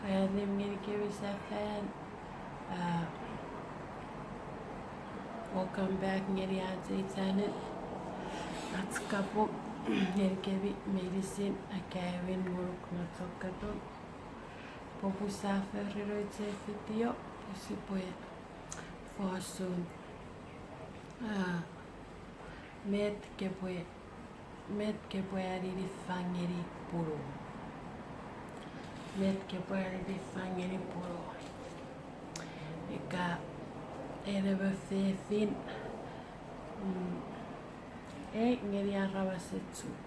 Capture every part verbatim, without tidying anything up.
Annim ngenikemi sefan, uh, welcome back ngeni ach ei channel. Ach kapong ngenikemi meinisin akkaewin ngonuk non chok katon. Pwe pun sia fori nouch ei video, pwe sipwe fosun, uh, met kepwe, met kepwe anini fang ngeni punuom. Met kepwe anini fang ngeni punuom. Ika en emon fefin, mm, ei ngeni aramasen Chuuk.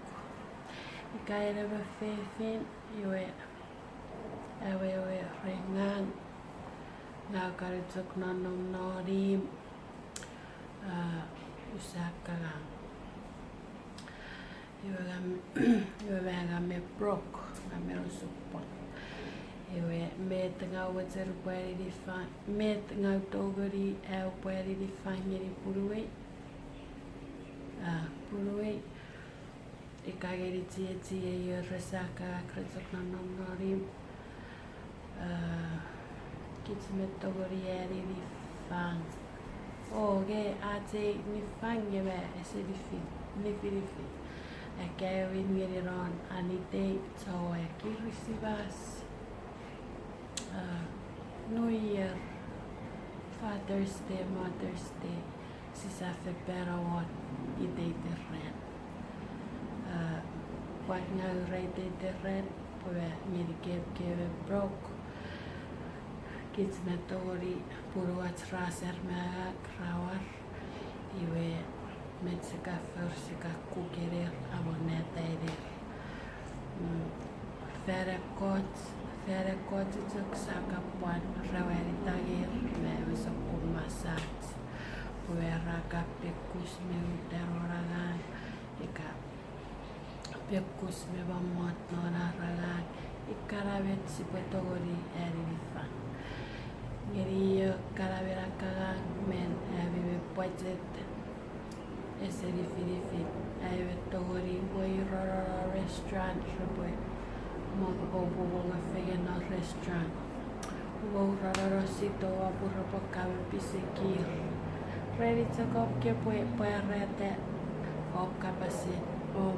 Ika en emon fefin, iwe, awewe ren ngang, ngang kan chok nonnom non imw, uh, use akkangang. Iwe ngang, iwe me ngang mi broke, ngang mi osupwang. Iwe met ngang mochen upwe anini fang, met ngang tongeni aupwe anini fang ngeni punuei, uh, punuei. Ika ngeni chiechiei rese akkangang, re chok nonnom non imw, uh, kich mi tongeni anini fang. O, nge ach ei niffang nge mi ese nifi-, nifinifin. Akkaewin ngeni non anitei, chowe, Kirisimas, uh, New Year, Father's Day, Mother's Day, sisap fen pano won iteiten ran. Uh, pwan ngang ure iteiten ran, pwe ngenikemi kewe broke, kich mi tongeni, punuach ra ser me angang ra war, iwe met sia kan fori, sia kan kukener, amonnatainer. Mm, fan ekkoch, fan ekkoch chok sia kan pwan rewanitanger me ewe sokkun masach, pwe ra kan pekus me uta non angang, ika pekus me mommot non ar angang, ikkana met sipwe tongeni anini fang. Ngeni io kana men akkangang men ami me budget ese nifinifin, ami me tongeni wei rorono restaurant repwe mo-, oupwe mongo fengen non restaurant. Wou rorono sito, oupwe repwe kamo pisekir. Reni chok om kepwe pwarata om kapasen om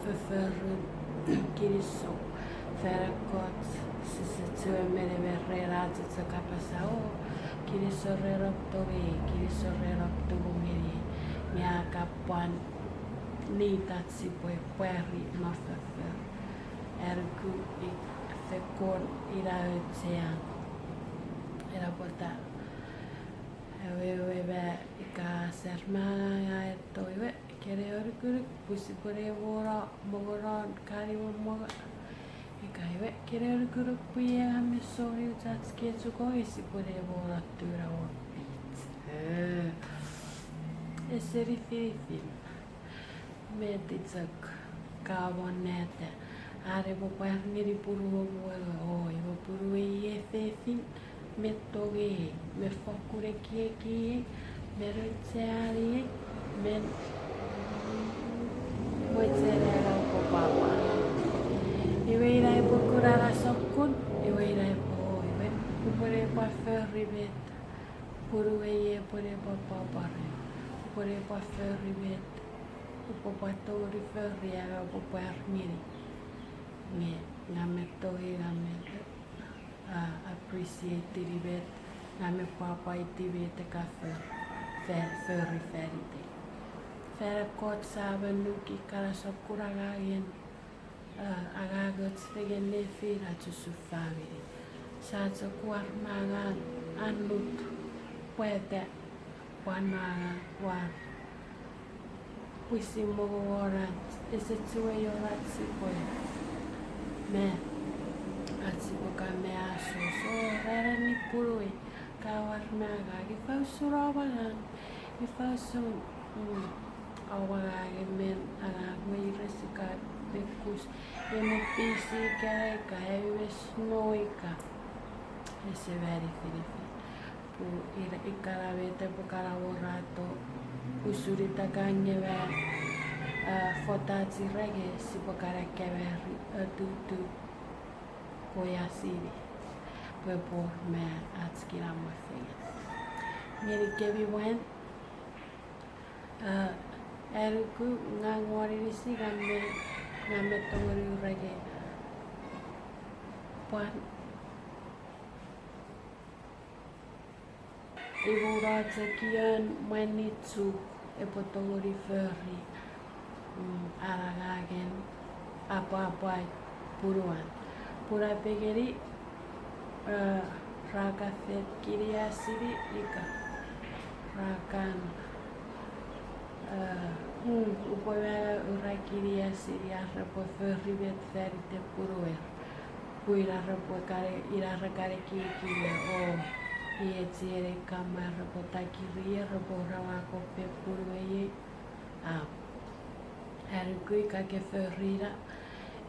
fofforun kinisou. Fan ekkoch sise chiwen menemon ren ach chok kapas o, kinisou ren om tongei, kinisou ren om tumun ngeni, nge a kan pwan need ach sipwe pwari me foffor. Anuku ik fekon ina auchean. Ina pwata, awewe ma ika ser me angang a eto iwe, kene anukunuk pwe sipwe ne mono mongonon kani won mongo. Ika iwe, kene anukunuk pwe iei ngang me soni uchach kechuko nge sipwe ne mono tuna won pich. Eh. Ese nifinifin met chok ka amonnata, are epwe pwar ngeni punuom we, o, iwe punuei e fefin, me tongei, me fokkun ekieki, me nouch aniei, me mochen ena pwapwa. Iwe ina epwe kuna ena sokkun, iwe ina epwe, o, iwe upwe ne pwan fori met punuei epwe ne pwan pwapwa ren, upwe ne pwan fori met upwe pwan tongeni fori, a, upwe pwar ngeni. Nge ngang me tongei, ngang me, a, appreciate-ini met, ngang me pwapwaiti met ka for, fa-, fori fanitei. Fan ekkoch sa men nuki kana sokkun angangen, a, angangoch fengen nefinach usun famini. Sa chok war me angang annut pwata pwan me angang war pwisin mongo wonach, ese chiwen wor ach sipwe, me ach sipwe kan me asoso, o, ran annim punuei, ka war me angang, ifa usun om angang, ifa usun, mm, om angang, men angang weires ika pekus, emo pisi ika, ika ewe snow ika, ese mani finifin. Pun ina ikkana met epwe kan aworato, usun ita kan nge ma, a, fotachirenge sipwe kan akkamari atutu oia sini pwe epwe wor me ach kinamwe fengen. Ngenikemi mwan, a, anuku ngang won inisi ngang me, ngang me tongeni ureke pwan imuno chok ion mwan ni Chuuk epwe tongeni fori, mm, anangangen apwapwai punuan. Pun a pengeni, a, ra kan fet kiniasini ika ra kan, a, mm, upwe mano ura kiniasini ar repwe fori met faniten punuer. Pwe ina repwe kan, ina re kan ekieki o, iei chienei kama repwe takiri, repwe ura wa kopwe punuei. A, anuku ika ke fori ina,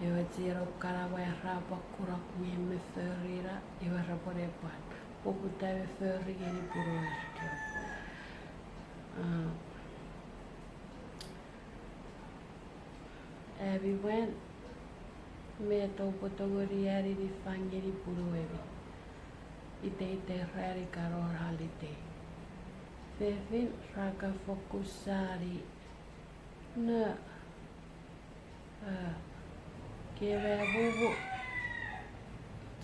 ewe chienei kana mwa ra pwan kunok nge me fori ina, iwe repwe ne pwan poputa me fori ngeni punuer kewe. A, ami mwan, met oupwe tongeni ani niffang ngeni punuemi iteiten ran ika non holiday? Fefin ra kan fokkun sani ne, a, kewe mumu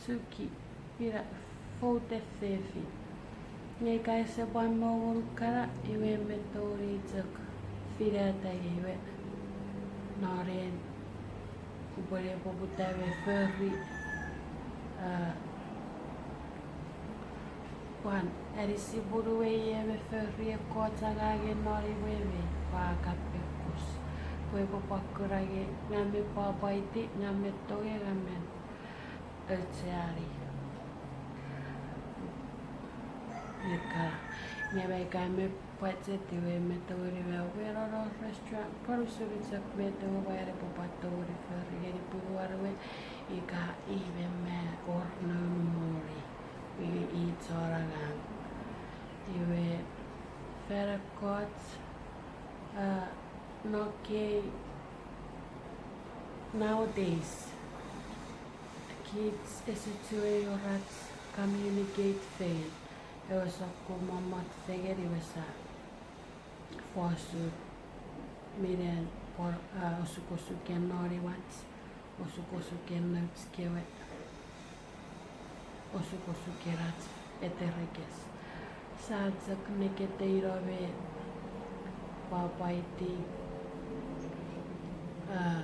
Chuuk, ina fouten fefin. Nge ika ese pwan mongo kana, iwe me tongeni chok finata iwe non en upwe ne poputa me fori, a, pwan anisi punuei me fori ekkoch angangen non imwemi pwe a kan pekkus. Pwe epwe pwan kuna nge ngang me pwapwaiti, ngang me tongei, ngang me aucheani. Ika, nge me ika me budget iwe me tongeni me weno non restaurant, pwan usun chok met ewe mwan epwe pwan tongeni fori ngeni punuan we, ika iwe me wor noun moni, i, i chon angang. Iwe, fan ekkoch, a, no kei nowadays, kich ese chiwen wor ach communicate fengen. Ewe sokkun mommot fengen iwe sa fosun, minen pwor, a, osukosuken non imwach, osukosuken nouch kewe, osukosuken ach eterekes. Sa chok nekete ino me pwapwaiti, a,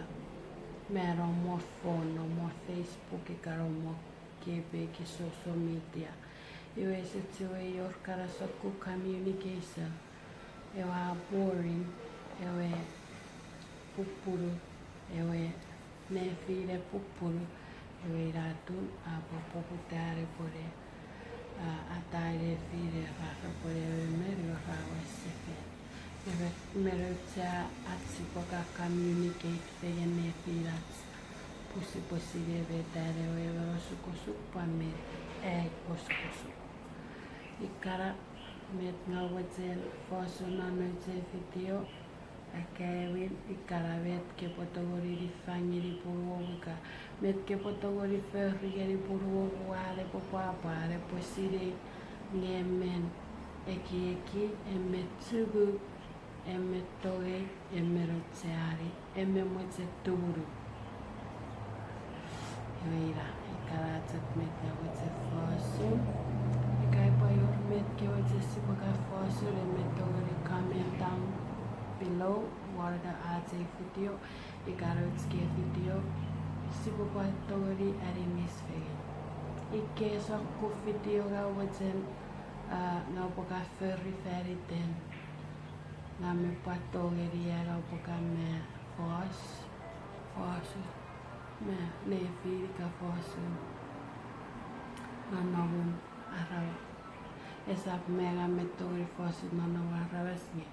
me non mo phone, non mo Facebook, ika non mo kepeki social media. Iwe ese chiwen wor kana sokkun communication. Ewe a boring, ewe pupunu, ewe nefinen pupunu, ewe ina atun a pwe poputa ne pwene, a, atai nefinen ra repwene ewe men iwe ra wes sefan. Ewe, me nouch ach sipwe kan communicate fengen nefinach, pwe sipwe sinei met an ewe emon osukosuk pwan met ai osukosuk. Ikana met ngang mochen fosun non nouch ei video, akkaewin ikana met kepwe tongeni niffang ngeni punuom ika met kepwe tongeni fori ngeni punuom pwe an epwe pwapwa, an epwe sinei nge men ekieki, en me chuku, en me tongei, en me nouch ani, en me mochen tumunu. Iwe ina, ikana chok met ngang mochen fosun. Ika epwe wor met ke mochen sipwe kan fosun, en me tongeni comment down below, won ach ei video, ika nouch kei video, sipwe pwan tongeni aninis fengen. Ikkei sokkun video ngang mochen, a, ngang upwe kan fori faniten ngang me pwan tongeni, a, ngang upwe kan me fos, fosun, me nefin ika fosun nonnomun aramas. Esap me ngang me tongeni fosun nonnomun aramas nge,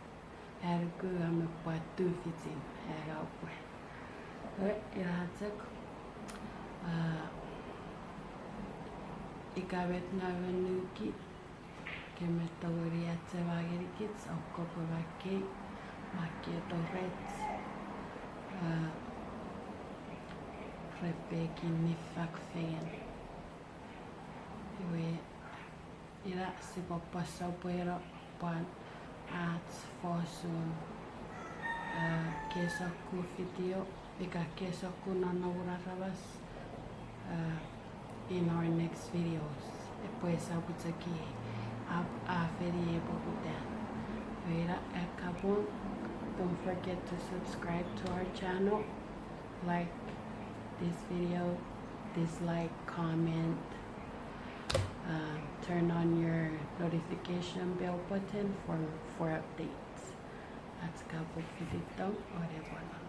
a, nuku ngang me pwan tufichin a, ngang upwe. E, ina chok, a, ika met ngang me nuki, ke me tongeni achema ngenikich, o kopwe makkei, makkei torech, a, repwe kan niffang fengen. Iwe, ina sipwe pwan sopweno pwan ach fosun, uh, kesokkun video, ika kesokkun nonnomun aramas, uh, in our next videos. Epwe sapucheki ap a feni ei poputan. Iwe ina, eh, kapong, don't forget to subscribe to our channel, like this video, dislike, comment, um, turn on your notification bell button for, for updates. Ach kapong fiti tong, ore pwan.